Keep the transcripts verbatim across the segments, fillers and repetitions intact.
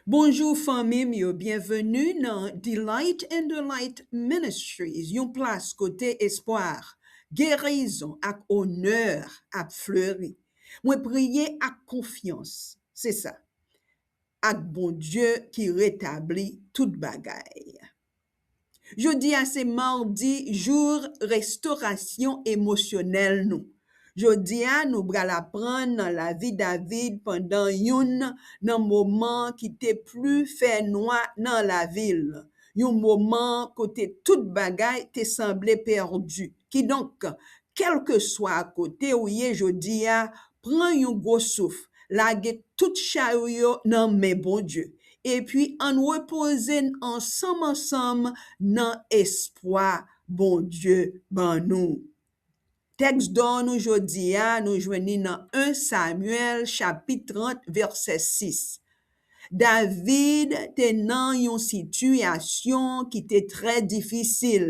Bonjou fanmi m yo, byenveni nan Delight and Delight Ministries, yon plas kote espwa, gerizon ak onè ap fleri. Mwen priye ak konfyans, se sa, ak Bondye ki retabli tout bagay. Jodi a se madi, jou restorasyon emosyonèl nou. Jodi a nou pral aprann nan lavi David pandan youn nan moman ki te pli fè nwa nan lavi l, yon moman kote tout bagay te sanble pèdi. Kidonk, kèlkeswa kote w ye jodi a, pran yon gwo souf, lage tout chay ou yo nan men Bondye, epi ann repoze n ansanm ansanm nan espwa Bondye ban nou. Tèks dò nou jodi a, nou jwenn li nan en Samyèl chapit trant, vèsè sis. David te nan yon sitiyasyon ki te trè difisil,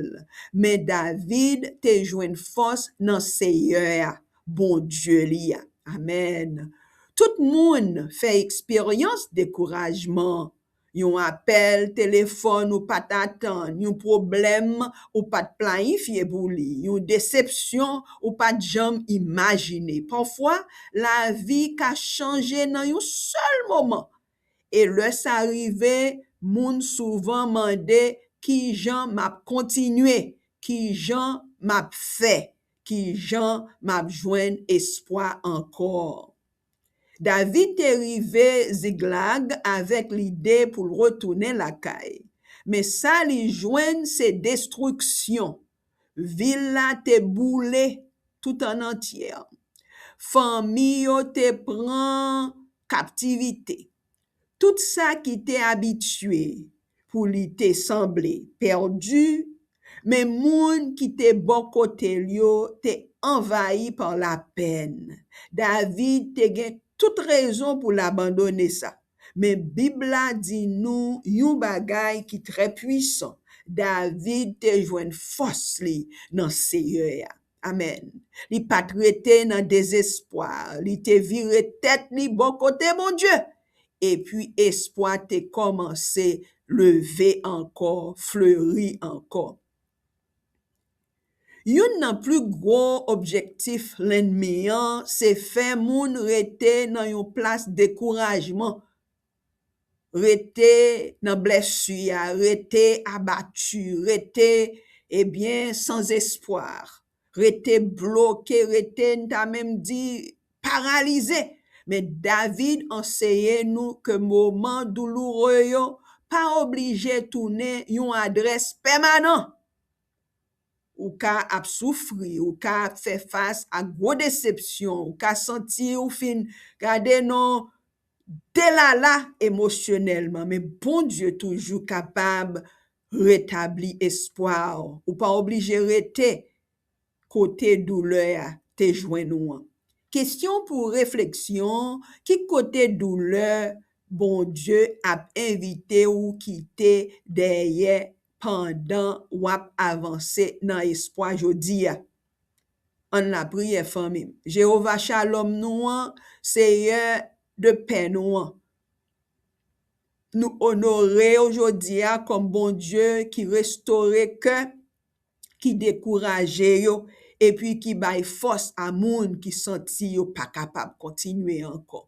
men David te jwenn fòs nan Seyè a, Bondye li a. Amèn. Tout moun fè eksperyans dekourajman. Yon apèl telefòn ou pa t atann, yon pwoblèm ou pa t planifye pou li, yon desepsyon ou pa t janm imajine. Pafwa, lavi ka chanje nan yon sèl moman. E lè sa rive, moun souvan mande, "Ki jan m ap kontinye? Ki jan m ap fè? Ki jan m ap jwenn espwa ankò?" David te rive Ziklag avèk lide pou l retounen lakay. Men sa li jwenn se destriksyon. Vil la te boule tout an antyè. Fanmi yo te pran kaptivite. Tout sa ki te abitye pou li te sanble pèdi, men moun ki te bò kote l yo te anvayi pa lapèn. David te gen tout rezon pou l abandone sa. Men Bib la di nou yon bagay ki trè pwisan. David te jwenn fòs li nan Seyè a. Amèn. Li pa t rete nan dezespwa. Li te vire tèt li bò kote Bondye. Epi espwa te kòmanse leve ankò, fleri ankò. Youn nan pli gwo objektif lènmi an se fè moun rete nan yon plas dekourajman, rete nan blèsi a, rete abati, rete, ebyen, san espwa, rete bloke, rete, n ta menm di, paralize. Men David anseye nou ke moman douloure yo pa oblije tounen yon adrès pèmanan. Ou ka ap soufri, ou ka ap fè fas a gwo desepsyon, ou ka santi ou fin gade non delala emosyonèlman, men Bondye toujou kapab retabli espwa w. Ou pa oblije rete kote doulè a te jwenn ou an. Kesyon pou refleksyon, ki kote doulè Bondye ap envite w kite dèyè pandan w ap avanse nan espwa jodi a? Ann lapriyè, fanmi m. Jewova Shalom nou an, Seyè de pè nou an, nou onore w jodi a kòm Bondye ki restore kè ki dekouraje yo, epi ki bay fòs a moun ki santi yo pa kapab kontinye ankò.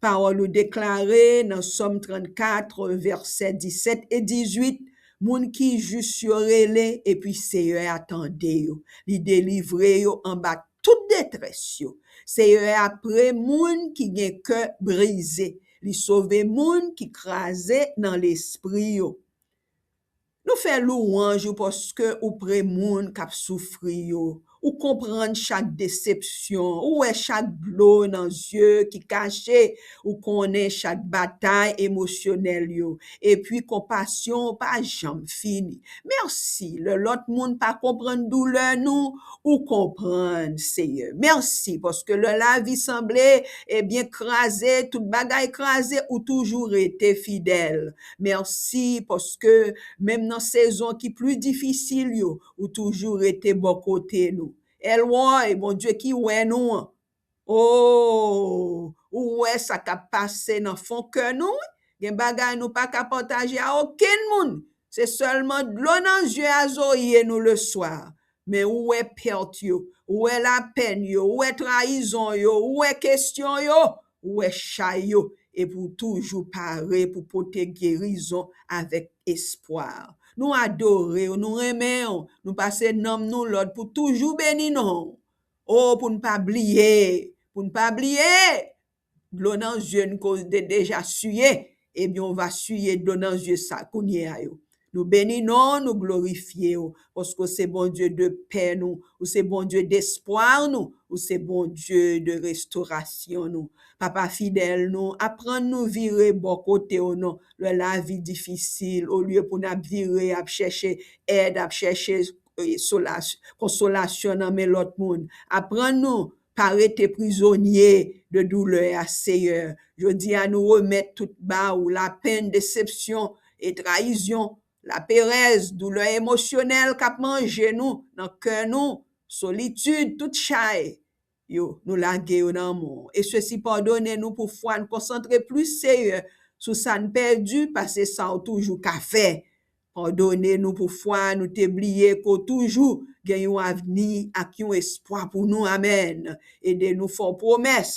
Pawòl ou deklare nan Sòm trannkat, vèsè disèt e dizuit, moun ki jis yo rele, epi Seyè a tande yo. Li delivre yo anba tout detrès yo. Seyè a pre moun ki gen kè brize. Li sove moun ki kraze nan lespri yo. Nou fè lwanj ou paske ou pre moun k ap soufri yo. Ou konprann chak desepsyon, ou wè chak dlo nan zye ki kache, ou konnen chak batay emosyonèl yo. Epi konpasyon w pa janm fini. Mèsi, lè lòt moun pa konprann doulè nou, ou konprann, Seyè. Mèsi, paske lè lavi sanble, ebyen, kraze, tout bagay kraze, ou toujou rete fidèl. Mèsi, paske menm nan sezon ki pli difisil yo, ou toujou rete bò kote nou. Èlwòy, Bondye ki wè nou an. O, ou wè sa k ap pase nan fon kè nou, wi. Gen bagay nou pa ka pataje a okenn moun. Se sèlman dlo nan zye a Zoe ye nou leswa. Men ou wè pèt yo, ou wè lapèn yo, ou wè trayizon yo, ou wè kesyon yo, ou wè chay yo, epi w toujou pare pou pote gerizon avèk espwa. Nou adore w, nou renmen w, nou pase nanm nou lòd pou toujou beni non w. O, pou n pa bliye, pou n pa bliye, dlo nan zye n ko de deja siye, ebyen, w va siye dlo nan zye sa kounye a yo. Nou beni non w, nou glorifye w, paske w se Bondye de pè nou, ou se Bondye despwa nou, ou se Bondye de restorasyon nou. Papa fidèl nou, aprann nou vire bò kote w non, lè lavi difisil, olye pou n ap vire, ap chèche èd, ap chèche, eh, solas-, konsolasyon nan men lòt moun. Aprann nou pa rete prizonye de doulè a, Seyè. Jodi a, nou remèt tout ba ou, lapenn, desepsyon e trayizyon, laperèz, doulè emosyonèl k ap manje nou, nan kè nou, solitid, tout chay yo, nou lage yo nan men w. E sesi, padone nou pou fwa n konsantre plis, Seyè, sou sa n pèdi, pase sa w toujou ka fè. Padone nou pou fwa nou te bliye ke w toujou gen yon avni ak yon espwa pou nou. Amèn. Ede nou fè w pwomès,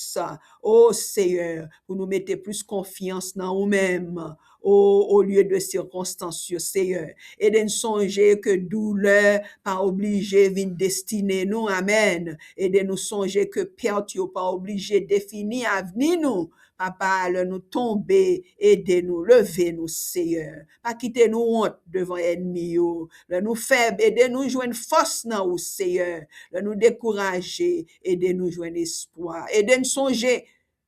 o Seyè, pou nou mete plis konfyans nan ou menm, o, olye de sikonstans yo, Seyè. Ede n sonje ke doulè pa oblije vin destine nou. Amèn. Ede nou sonje ke pèt yo pa oblije defini avni nou. Papa, lè nou tonbe, ede nou, leve nou, Seyè. Pa kite nou wont devan ènmi yo. Lè nou fèb, ede nou jwenn fòs nan ou, Seyè. Lè nou dekouraje, ede nou jwenn espwa. Ede n sonje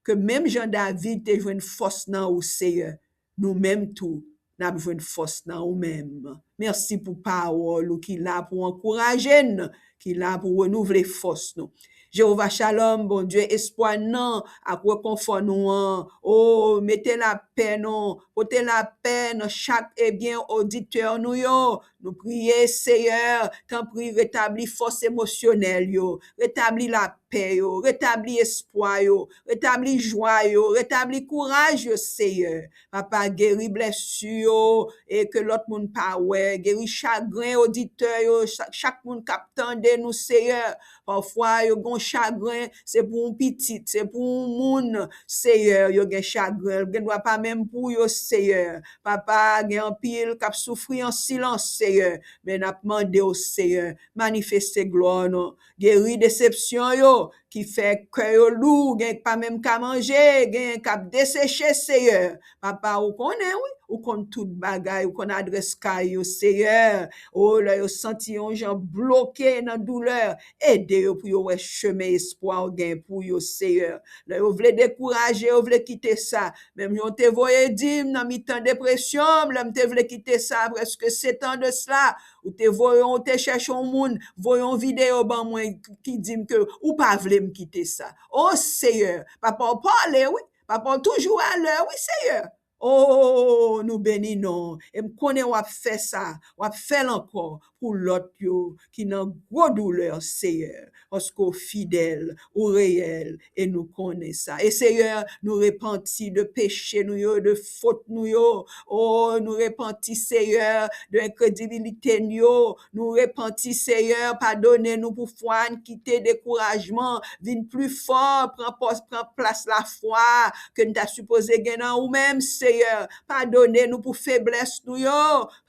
ke menm jan David te jwenn fòs nan ou, Seyè, nou menm tou, n ap jwenn fòs nan ou menm. Mèsi pou pawòl ou ki la pou ankouraje n, ki la pou renouvle fòs nou. Jewova Shalom, Bondye espwa n nan ak rekonfò nou an, o, mete lapè non, pote lapè nan chak, ebyen, oditè nou yo. Nou priye, Seyè, tanpri, retabli fòs emosyonèl yo, retabli lapè yo, retabli espwa yo, retabli jwa yo, retabli kouraj yo, Seyè. Papa, geri blesi yo, e ke lòt moun pa wè. Geri chagren oditè yo, cha-, chak moun k ap tande nou, Seyè. Pafwa, yo gen chagren, se pou yon pitit, se pou yon moun, Seyè, yo gen chagren. Gen dwa pa menm pou yo, Seyè. Papa, gen anpil k ap soufri an silans, Seyè. Men n ap mande w, Seyè, manifeste glwa w non. Geri desepsyon yo, ki fè kè yo lou, gen k pa menm ka manje, gen k ap deseche, Seyè. Papa, ou konnen, wi, ou konn tout bagay, ou konn adrès kay yo, Seyè. O, lè yo santi yon jan bloke nan doulè, ede yo pou yo wè chemen espwa w gen pou yo, Seyè. Lè yo vle dekouraje, yo vle kite sa, menm jan w te voye di m nan mitan depresyon m, lè m te vle kite sa, prèske sèt an de sila, ou te voye, ou te chèche yon moun, voye yon videyo ban mwen ki di m ke ou pa vle m kite sa. O Seyè, papa w pale, wi. Papa w toujou alè, wi, Seyè. O, nou beni non w. E m konnen w ap fè sa, w ap fè l ankò pou lòt yo ki nan gwo doulè, Seyè. Paske w fidèl, ou reyèl, e nou konnen sa. E Seyè, nou repanti de peche nou yo, de fot nou yo. O, nou repanti, Seyè, de enkredibilite n yo. Nou repanti, Seyè, padone nou pou fwa n kite dekourajman vin pli fò, pran pòs, pran plas lafwa ke n ta sipoze gen nan ou menm, Seyè. Padone nou pou feblès nou yo.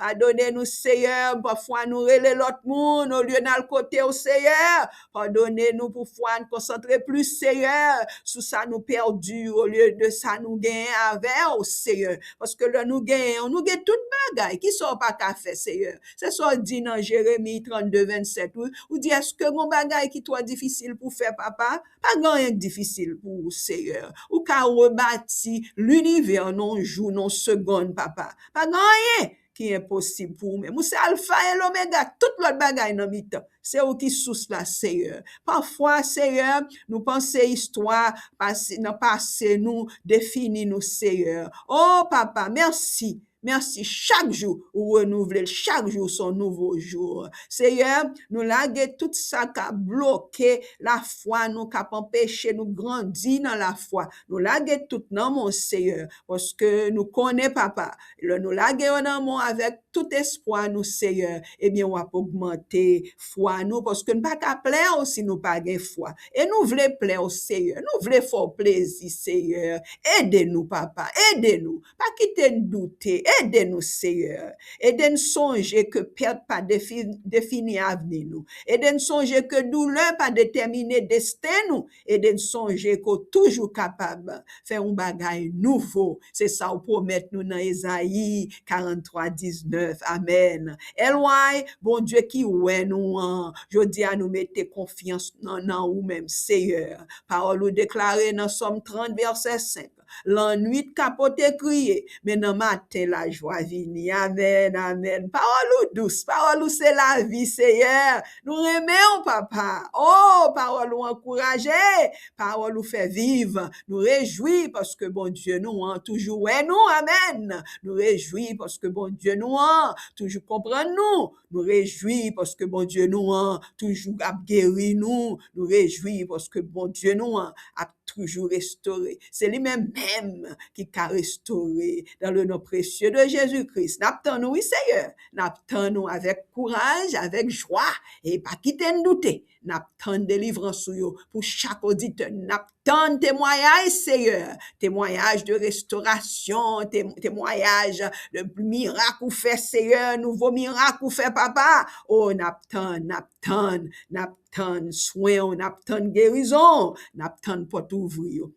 Padone nou, Seyè, pafwa nou rele lòt moun olye n al kote w, Seyè. Padone nou pou fwa n konsantre plis, Seyè, sou sa nou pèdi olye de sa nou genyen avè w, Seyè. Paske lè nou genyen w, nou gen tout bagay. Kisa w pa ka fè, Seyè? Se sa w di nan Jeremi trannde vennsèt, wi. Ou di, èske gen yon bagay ki twò difisil pou fè, papa? Pa gen anyen k difisil pou ou, Seyè. Ou ka rebati linivè nan yon jou, nan yon segonn, papa. Pa gen anyen ki enposib pou ou menm. Ou se Alfa e Lomega, tout lòt bagay nan mitan. Se ou ki sous la, Seyè. Pafwa, Seyè, nou panse istwa pase, nan pase nou defini nou, Seyè. O, papa, mèsi. Mèsi, chak jou ou renouvle l, chak jou se yon nouvo jou. Seyè, nou lage tout sa k ap bloke lafwa nou, k ap anpeche nou grandi nan lafwa. Nou lage tout nan men w, Seyè, paske nou konnen, Papa, lè nou lage yo nan men w avèk tout espwa nou, Seyè, ebyen, w ap ogmante fwa nou, paske n pa ka plè w si nou pa gen fwa. E nou vle plè w, Seyè. Nou vle fè w plezi, Seyè. Ede nou, Papa. Ede nou. Pa kite n doute. Ede nou, Seyè. Ede n sonje ke pèt pa defi-, defini avni nou. Ede n sonje ke doulè pa detèmine desten nou. Ede n sonje ke w toujou kapab fè yon bagay nouvo. Se sa w pwomèt nou nan Ezayi karant twa diznèf. Amèn. L Y, Bondye ki wè nou an, jodi a nou mete konfyans nan, nan ou menm, Seyè. Pawòl ou deklare nan Sòm trant, vèsè senk, Lannwit ka pote kriye, men nan maten lajwa vini. Amèn, amèn. Pawòl ou dous, pawòl ou se lavi, Seyè. Nou renmen w, Papa. O, pawòl ou ankouraje, pawòl ou fè viv. Nou rejwi paske Bondye nou an toujou wè nou. Amèn. Nou rejwi paske Bondye nou an toujou konprann nou. Nou rejwi paske Bondye nou an toujou ap geri nou. Nou rejwi paske Bondye nou an ap toujou restore. Se li menm menm ki ka restore. Dans le nom précieux de Jésus-Christ. N ap tann ou, wi, Seyè. N ap tann ou avèk kouraj, avèk jwa. E pa kite n doute. N ap tann delivrans ou yo pou chak oditè. N ap tann temwayaj, Seyè. Temwayaj de restorasyon, tem-, temwayaj de mirak ou fè, Seyè. Nouvo mirak ou fè, Papa. O, n ap tann, n ap tann, n ap tann swen w, n ap tann gerizon w, n ap tann pòt ouvri yo.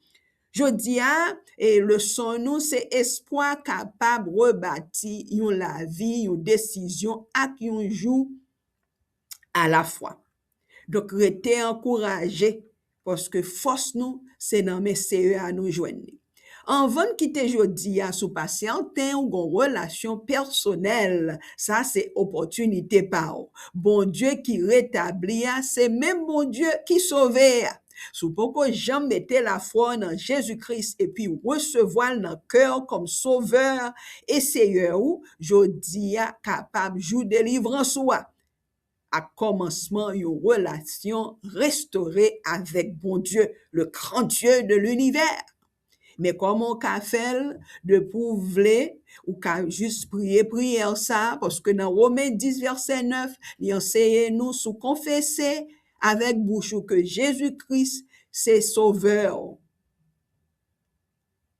Jodi a, e leson nou se espwa kapab rebati yon lavi, yon desizyon ak yon jou alafwa. Donk, rete ankouraje, paske fòs nou se nan men Seyè a nou jwenn li. Anvan n kite jodi a, si w pa sèten ou gen yon relasyon pèsonèl, sa se opòtinite pa w. Bondye ki retabli a, se menm Bondye ki sove a. Si w poko janm mete lafwa w nan Jezi Kris epi resevwa l nan kè w kòm Sovè e Seyè ou, jodi a kapab jou delivrans ou a, ak kòmansman yon relasyon restore avèk Bondye, le grand Dieu de l'univers. Men kòman w ka fè l? Depi w vle, ou ka jis priye priyè sa a, paske nan Women dis vèsè nèf, li anseye nou, si w konfese avèk bouch ou ke Jezi Kris se Sovè w,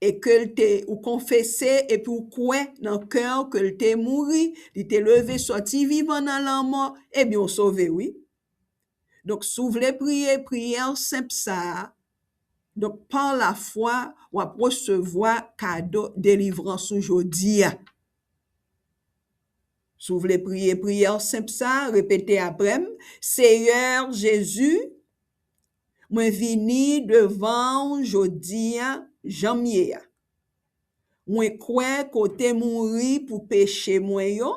e ke l te, ou konfese epi w kwè nan kè w ke l te mouri, li te leve sòti vivan nan lanmò, ebyen, w sove, wi. Donk, si w vle priye priyè senp sa a, donk, pa lafwa, w ap resevwa kado delivrans ou jodi a. Si w vle priye priyè senp sa a, repete apre m, Seyè Jezi, mwen vini devan w jodi a, jan m ye a. Mwen kwè ke w te mouri pou peche mwen yo,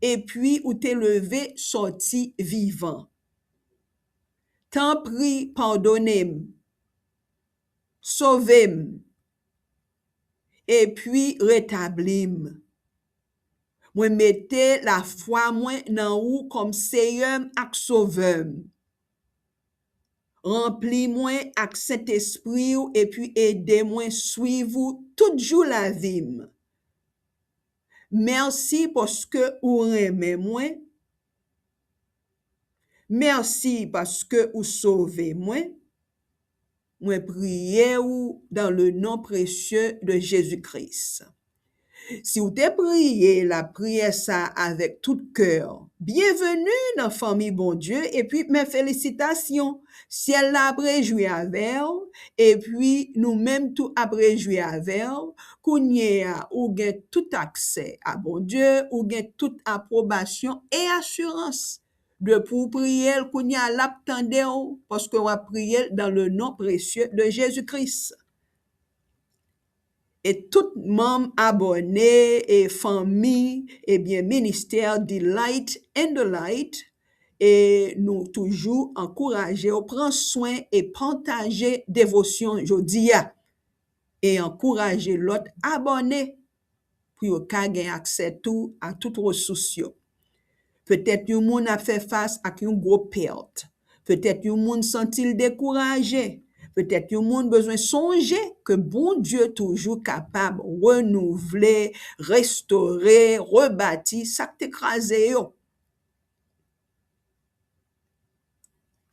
epi ou te leve sòti vivan. Tanpri, padone m, sove m, epi retabli m. Mwen mete lafwa mwen nan ou kòm Seyè m ak Sovè m. Ranpli mwen ak Sentespri w epi ede mwen swiv ou tout jou lavi m. Mèsi paske ou renmen mwen. Mèsi paske ou sove mwen. Mwen priye ou dans le nom précieux de Jésus-Christ. Si w te priye lapriyè sa a avèk tout kè w, byenveni nan fanmi Bondye, epi men felisitasyon. Syèl la ap rejwi avè w, epi nou menm tou ap rejwi avè w. Kounye a, ou gen tout aksè a Bondye, ou gen tout apwobasyon e asirans. Depi w priye l, kounye a, l ap tande w, paske w ap priye l dans le nom précieux de Jésus-Christ. E tout manm abòne e fanmi, ebyen, ministè Delight in the Light, e nou toujou ankouraje w pran swen e pataje devosyon jodi a. E ankouraje lòt abòne. pou yo ka gen aksè tou a tout resous yo. Petèt yon moun ap fè fas ak yon gwo pèt. Petèt yon moun santi l dekouraje. Petèt yon moun bezwen sonje ke Bondye toujou kapab renouvle, restore, rebati sa k te kraze yo.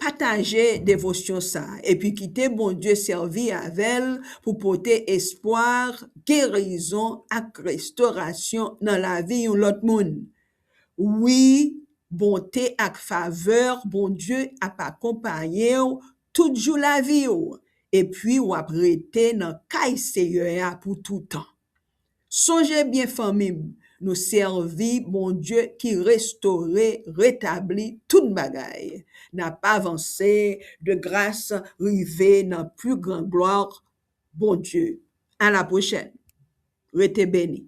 Pataje devosyon sa a, epi kite Bondye sèvi avè l pou pote espwa, gerizon ak restorasyon nan lavi yon lòt moun. Wi, bonte ak favè Bondye ap akonpaye w tout jou lavi w, epi w ap rete nan kay Seyè a pou toutan. Sonje byen, fanmi m, nou sèvi Bondye ki restore, retabli tout bagay. N ap avanse de gras rive nan pli gran glwa Bondye. A la pwochèn. Rete beni.